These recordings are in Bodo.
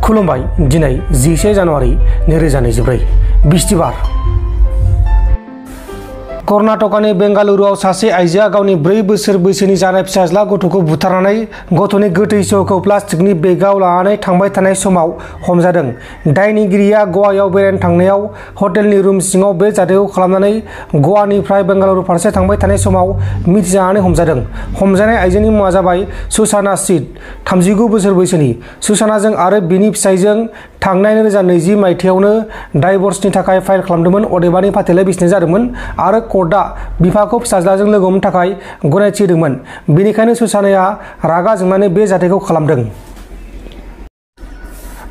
खुलुमबाय दिनै 11 जानुवारि 2024 बिस्तिबार कर्नाटकनि बेंगालुरुआव सासे आइजोआ गावनि 4 बोसोर बैसोनि जानाय फिसाज्ला गथ'खौ बुथारनानै गथ'नि गोथै सहखौ प्लास्टिकनि बेगआव लानानै थांबाय थानाय समाव हमजादों। दायनिगिरिया गवायाव बेरायनो थांनायाव हटेलनि रुम सिङाव बे जाथायखौ खालामनानै गवानिफ्राय बेंगालुरु फारसे थांबाय थानाय समाव मिथिजानानै हमजादों। हमजानाय आइजोनि मुङा जाबाय सुसाना सिट, 39 बोसोर बैसोनि। सुसानाजों आरो बिनि फिसायजों थांनाय 2020 मायथाइयावनो डाइभर्सनि थाखाय फाइल खालामदोंमोन, अदेबानि फाथैलाइ बिसिनाय जादोंमोन आरो कर्टआ बिफाखौ फिसाज्लाजों लोगो हमनो थाखाय गनायथि होदोंमोन। बेनिखायनो सुसानाया रागा जोंनानै बे जाथायखौ खालामदों।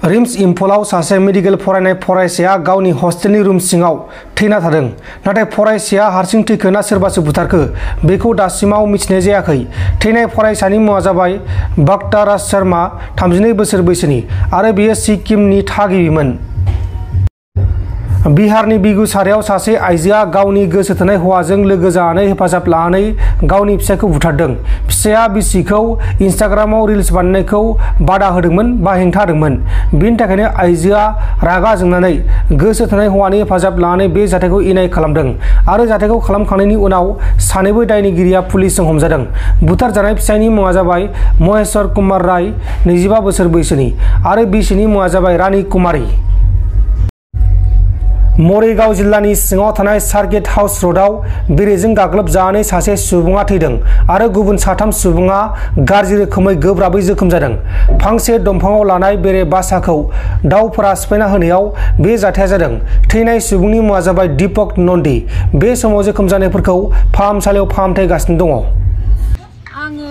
रिम्स इम्फलाव सासे मेडिकेल फरायनाय फरायसाया गावनि हस्टेलनि रुम सिङाव थैना थादों। नाथाय फरायसाया हारसिं थैखो ना सोरबासो बुथारखो बेखौ दासिमाव मिथिनाय जायाखै। थैनाय फरायसानि मुङा जाबाय भक्तराज शर्मा, 32 बोसोर बैसोनि आरो बियो सिक्किमनि थागिबिमोन। बिहारनि बेगुसरायाव सासे आइजोआ गावनि गोसो थोनाय हौवाजों लोगो जानानै हेफाजाब लानानै गावनि फिसायखौ बुथारदों। फिसाया बिसिखौ इन्स्टाग्रामाव रिल्स बानायनायखौ बादा होदोंमोन बा हेंथा होदोंमोन। बेनि थाखायनो आइजोआ रागा जोंनानै गोसो थोनाय हौवानि हेफाजाब लानानै बे जाथायखौ इनाय खालामदों आरो जाथायखौ खालामखांनायनि उनाव सानैबो दायनिगिरिया पुलिसजों हमजादों। बुथारजानाय फिसायनि मुङा जाबाय महेश्वर कुमार राय, 25 बोसोर बैसोनि आरो बिसिनि मुङा जाबाय रानी कुमारी। मरिगाव जिल्लानि सिङाव थानाय सार्किट हाउस र'डआव बेरेजों गाग्लोबजानानै सासे सुबुङा थैदों आरो गुबुन 3 सुबुङा गाज्रि रोखोमै गोब्राबै जोखोम जादों। फांसे दंफाङाव लानाय बेरे बासाखौ दाउफोरा सिफायना होनायाव बे जाथाया जादों। थैनाय सुबुंनि मुङा जाबाय दीपक नन्दी। बे समाव जोखोम जानायफोरखौ फाहामसालियाव फाहामथाय होगासिनो दङ। आङो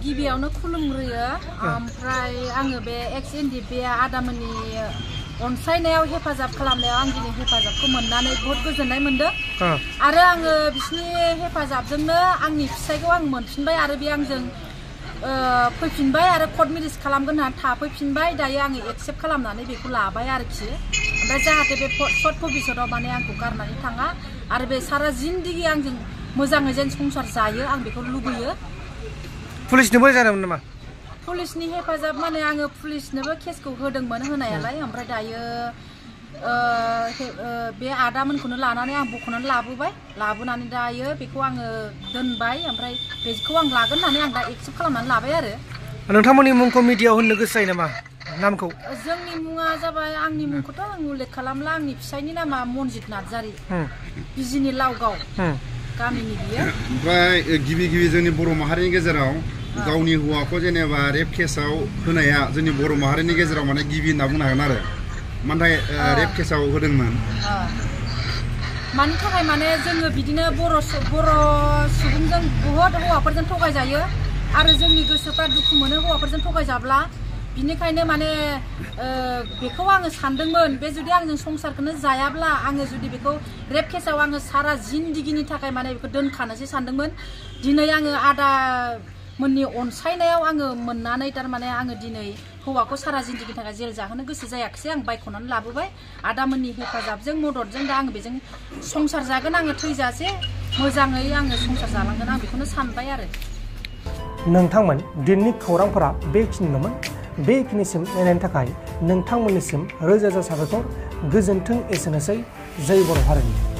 गिबियावनो खुलुमग्रोयो, ओमफ्राय आङो बे XNDP आदामोननि अनसायनायाव हेफाजाब खालामनायाव आं दिनै हेफाजाबखौ मोननानै बहुत गोजोननाय मोनदों आरो आङो बिसिनि हेफाजाबजोंनो आंनि फिसायखौ आं मोनफिनबाय आरो बे आंजों फैफिनबाय आरो कर्ट मेरिज खालामगोन होननानै थाफैफिनबाय। दायो आङो एक्सेप्ट खालामनानै बेखौ लाबाय आरोखि। ओमफ्राय जाहाथे बे सर्ट भबिष्यतआव माने आंखौ गारनानै थाङा आरो बे सारा जिन्दगि आंजों मोजाङै जेन संसार जायो आं बेखौ लुबैयो। पुलिसनोबो जादोंमोन नामा? पुलिसनि हेफाजाब माने आङो पुलिसनोबो केसखौ होदोंमोन होनायालाय, ओमफ्राय दायो बे आदामोनखौनो लानानै आं बख'नानै लाबोनानै दायो बेखौ आङो दोनबाय, ओमफ्राय बेखौ आं लागोन होननानै आं दा एक्सेप्ट खालामनानै लाबाय आरो। नोंथांमोननि मुंखौ मिडियायाव होननो गोसो जायो नामा? नामखौ? जोंनि मुङा जाबाय, आंनि मुंखौथ' आं उल्लेख खालामला। आंनि फिसायनि नामा मनजित नार्जारि, बिजिनि लावगाव गामिनि बियो। ओमफ्राय गिबि जोंनि बर' माहारिनि गेजेराव गावनि हौवाखौ जेनेबा रेप केसाव होनाया जोंनि बर' माहारिनि गेजेराव माने गिबि होनना बुंनो हागोन आरो। माने रेप केसाव होदोंमोन। मानि थाखाय माने जोङो बिदिनो बर' सुबुंजों बुहुद हौवाफोरजों थगायजायो आरो जोंनि गोसोफ्रा दुखु मोनो हौवाफोरजों थगायजाब्ला। बिनिखायनो माने बेखौ आङो सानदोंमोन, बे जुदि आंजों संसारखौनो जायाब्ला आङो जुदि बेखौ रेप केसाव आङो सारा जिन्दगिनि थाखाय माने बेखौ दोनखानोसै सानदोंमोन। दिनै आङो आदा मोननि अनसायनायाव आङो मोननानै थारमाने आङो दिनै हौवाखौ सारा जिन्दगिनि थाखाय जेल जाहोनो गोसो जायाखिसै। आं बायख'नानै लाबोबाय आदामोननि हेफाजाबजों मददजों। दा आङो बेजों संसार जागोन, आङो थैजासे मोजाङै आङो संसार जालांगोन, आं बेखौनो सानबाय आरो। नोंथांमोन दिनैनि खौरांफोरा बेखिनिल'मोन। बेखिनिसिम नायनायनि थाखाय नोंथांमोननिसिम रोजा रोजा साबायखर। गोजोन्थों, एसेनोसै। जय बर' हारिनि।